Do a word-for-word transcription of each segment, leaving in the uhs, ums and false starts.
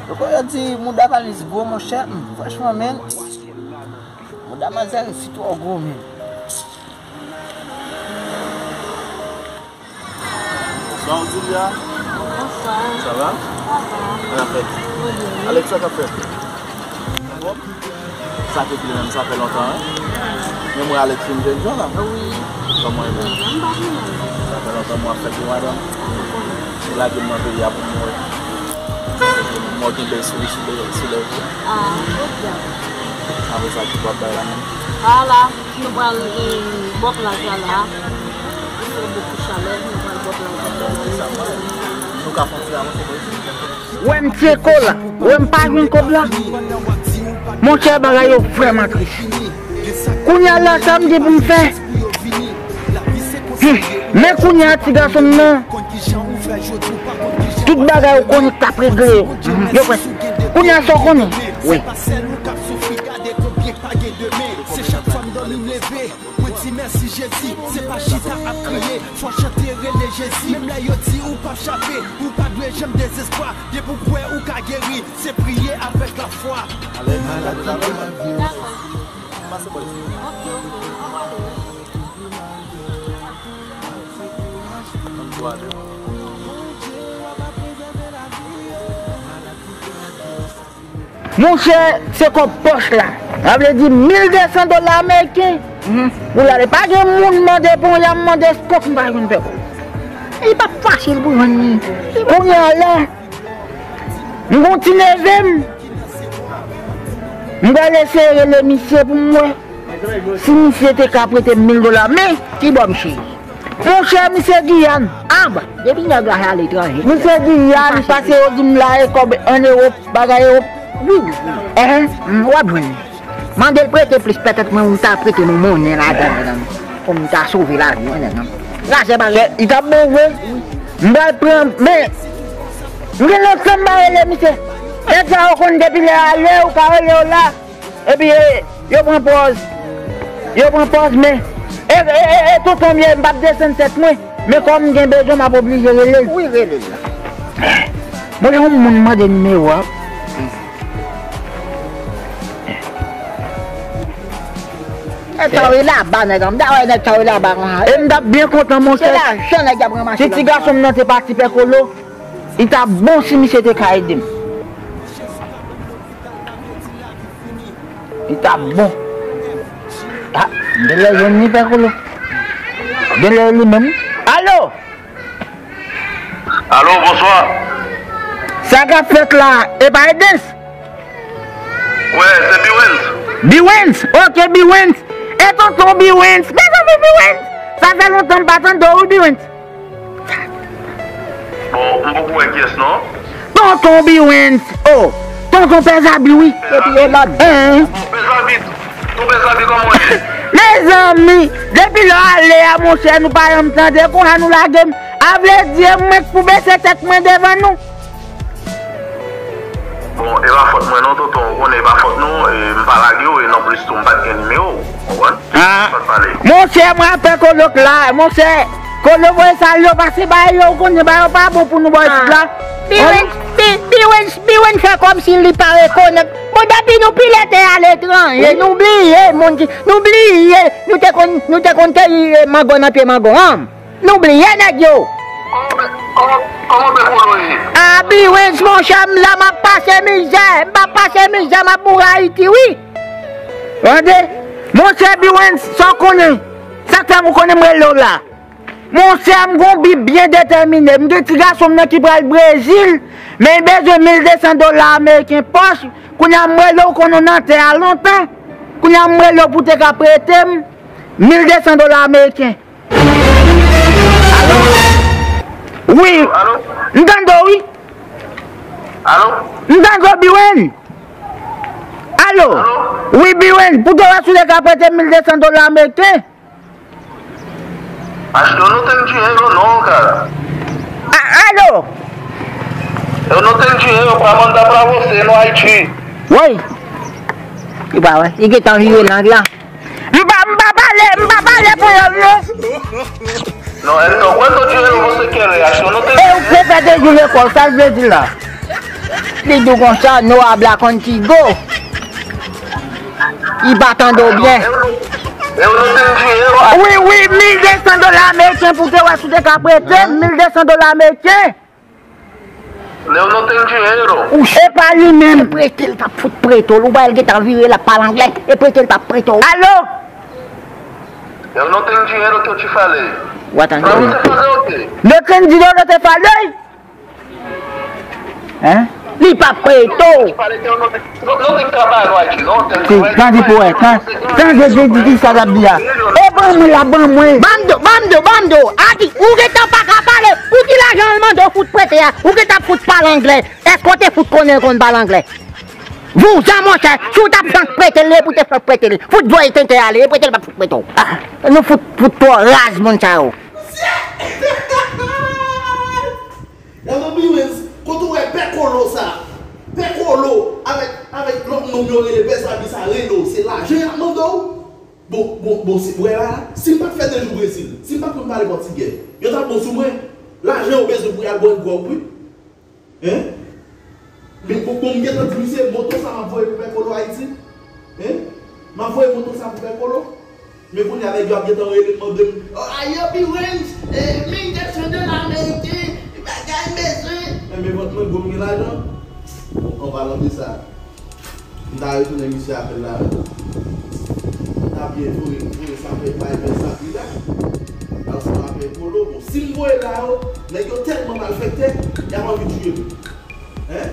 Yo konn yo di mouda valiz gwo, monchè. Hmm, franchman, men, mouda manzè resi twò gwo, men. Bonswa, Odilia. Bonswa. Sa va? Sa va. Sa k ap fèt? Wi. Alex, sa k ap fèt? Sa k ap fèt? Sa k ap fèt menm, sa fè lontan, wi. Men mwen Alex vin jwenn jan la. Wi. Kòman e menm? Wi, m pa pi mal. Sa fè lontan mwen ap fèt pou madanm. Ou lage m nan peyi a pou m mouri. Mwen gen bèl souri sou lè, sou lèv yo. Ah, ok. Apre sa, ki w ap bay la menm? Ah, la. Nou pral, eh, bò plaj la la. Li fè bokou chalè, nou pral bò plaj la. Nou ka fè yon ti avanse bò isit. Wè m tcheke w la, wè m pa jwenn kòb la. Monchè, bagay yo vrèman tris. Kounye a la, sa m gen pou m fè? Hmm. Men kounye a, ti gason m nan, tout bagay ou konnen k ap regle yo. Yo prèske. Kounye a, sa w konnen? Wi. Se chak fwa m dòmi m leve, mwen di mèsi Jezi. Se pa chita ap kriye, fò chante rele Jezi. Menm lè yo di ou p ap chape, ou pa dwe janm dezespwa. Depi w kwè ou ka geri, se priye avèk lafwa. Maladi pa viv. Monchè, se kòb pòch la. Sa vle di mil de san dola ameriken. Pou l ale. Pa gen moun mande pou y ap mande kòb m pa jwenn fè kòb. Li p ap fasil pou jwenn li. Kounye a la, m gon ti neve m. M pral eseye rele misye pou m wè si misye te ka prete m mil dola. Men, kibò misye ye? Monchè, misye Giyàn. Anba, depi nèg la aletranje. Misye Giyàn, pase yo di m la e kòb ann Ewòp, bagay Ewòp. Wi, wi, wi. Enhen, m, w ap jwenn li. Mande l prete plis, petèt mwen, m ta prete nou monnen ladan, medam. Pou m ta sove lavi mwen, medam. Lajè bagay. Li t ap bon vre. M pral pran, men, m gen lontan m pa rele misye. Nèg sa yo konn depi lè ale, ou ka rele yo la. Epi, e, yo pran pòz. Yo pran pòz, men. E, e, e, e, tonton m ye, m p ap desann tèt mwen. Men kòm m gen bezwen, m ap oblije rele l. Wi, rele l la. Mwen, yon moun mande nimewo a. Nèg sa yo laba, nèg an. M ta wè nèg sa yo laba konsa. E m t ap byen kontan, monchè. Se lajan nèg y ap ranmase la. Si ti gason m nan te pati, Pè Kolo, li t ap bon si misye te ka ede m. Li t ap bon. Ah, m genlè jwenn li, Pè Kolo. Genlè li menm. Alo! Alo, bonswa. Sa k ap fèt la, e pa Edens? Wè, se Biwens. Biwens? Ok, Biwens. E tonton Biwens. Mezanmi, Biwens. Sa fè lontan m pa tande w, wi, Biwens. Bon, m poko wè kiyès non. Tonton Biwens. Oh, tonton Pè Zabi, wi. Epi Elòd. Hein? Pè Zabi, tonton Pè Zabi, kòman w ye? Mezanmi, depi lè w ale a, monchè, nou pa janm tande, kounye a nou lage m. A vle di, e mwen k pou bese tèt mwen devan nou. Bon, e pa fòt mwen non, tonton, ou konnen e pa fòt nou, e m pa lage w, e nonplis tou, m pa t gen nimewo w, konprann? Ah. Monchè, mwen apèl Kolo k la, monchè. Kolo voye sa l yo pase bay yo, ou konnen bay yo pa bon pou nou bò isit la. Biwens, Bi-, Biwens, Biwens fè kòmsi li pa rekonèt. Bon, depi nou pilete aletranje, nou bliye moun ki, nou bliye, nou te konn, nou te konn keyi, eh, mango nan pye mango, an. Nou bliye nèg yo. Kòman, kòman, kòman Pè Kolo ye? Ah, Biwens, monchè, m la m ap pase mizè. M p ap pase mizè, m ap mouri Ayiti, wi. Tande? Monchè Biwens, sa w konnen? Sa k fè m ou konnen m rele w la? Monchè, m gon bi byen detèmine. M gen ti gason m nan ki pral Brezil, men li bezwen mil de san dola ameriken pòch. Kounye a m rele w, konnen w nan tè a lontan. Kounye a m rele w pou w te ka prete m mil de san dola ameriken. Alo? Wi. Alo? M tande w, wi. Alo? M tande w, Biwen. Alo? Alo? Wi, Biwen. Pou te wè si w te ka prete mil de san dola ameriken. Achte yon noteng djiyè yo non, kara. A-, alo? Yon noteng djiyè yo, pa manda bravo, se nou Ayiti. Woy. Li pa wè. Li gentan vire lang la. M pa, m pa pale, m pa pale kreyòl, non. Non, èske w kwè tout jou yo panse kè lè achte yon noteng? E ou prefè de jou lekòl, sa l vle di la? Li di w konsa, onorab la konn ti go. Li pa tande w byen. Wi, wi, mil de san dola ameriken pou te wè si w te ka prete, mil de san dola ameriken. Ou e pa li menm. E prete l t ap fout prete w. Ou pa wè l gentan vire l ap pale anglè. E prete l t ap prete w. Alo? What an... Lo Candido no te fale. Hein? Li p ap prete w. Tande pou wè, tan, tande, tande, tande sa l ap di a. E ban mwen la, ban mwen. Ban m di w, ban m di w, ban m di w. Adi, ou gentan pa ka pale. Pou ki lajan l mande w fout prete a? Ou gentan fout pale anglè. Èske w te fout konnen l konn pale anglè? Vouzan, monchè, si w t ap jank prete l, li pou te fè prete l. Fout voye tenten ale, e prete l p ap fout prete w. Ah, nou fout, fout twò raz, moun sa yo. Elder Billens, kote w wè pè kolo sa? Pè kolo, avèk, avèk lòt nonm yo rele pè Zabi sa, rele w, se lajan y ap mande w? Bon, bon, bon, si, wè la, si m pa t fè de jou Brezil, si m pa t konn pale pòtigè, yo t ap bon sou mwen. Lajan yo bezwen pou y al bwè gwòg, wi. Hein? Men bon, bon, m gentan di misye, moto sa m ap voye pou pè kolo Ayiti. Hein? M ap voye moto sa pou pè kolo. Men kounye a nèg yo ap gentan rele m mande m, "Oh, ayo, Billens, eh, mil de san dola ameriken, bagay m bezwen." Men, men vant mwen gwo, m gen lajan. Bon, an palan de sa, m ta retounen misye apèl la. M ta byen voye, voye sa pè, bay pè Zabi la. Al fè apèl kolo. Bon, si m voye la yo, nèg yo tèlman malfektè, y ap anvi tiye m. Hein?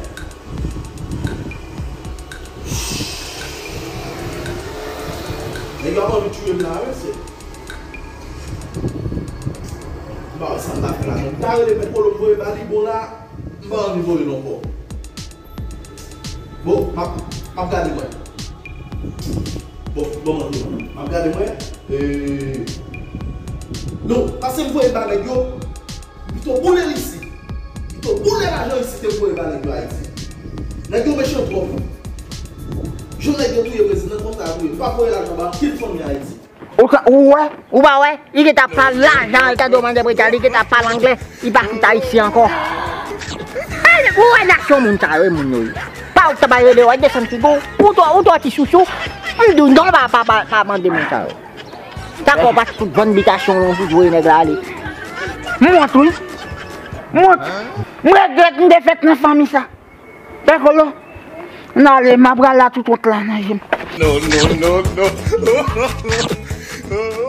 Nèg yo ap anvi tiye m la, wi, se. M pa wè sa m ta fè la, non. M ta rele pè kolo m voye ba li, bon la, m pa anvi voye l ankò. Bon, m ap, m ap gade mwen. Bon, bon, mwen, m ap gade mwen. Euh, non, pase m voye ba nèg yo. Pito boule l isi. Pito boule lajan isi ke voye ba nèg yo Ayiti. Nèg yo mechan twòp. Jan nèg yo touye prezidan konsa yo touye. Pa voye lajan ba anpil fanmi Ayiti. Ou ka, ou wè, ou pa wè, li gentan pale lajan, li ta demande prete, li gentan pale anglè, li pa fout ayisyen ankò. Ou wè nasyon moun sa yo, moun yo ye. Pa ou ki ta bay rele, wè, desann ti gou, ou twò, ou twò ti sousou, m di w non, pa, pa, pa, pa mande moun sa yo. Sa kò pa t fout vann bitasyon w pou voye nèg la ale. M wont wi. M wont. M regrèt m te fèt nan fanmi sa. Pè kolo. M ale, m ap pral la tout wont la nan je m. No, no, no, no.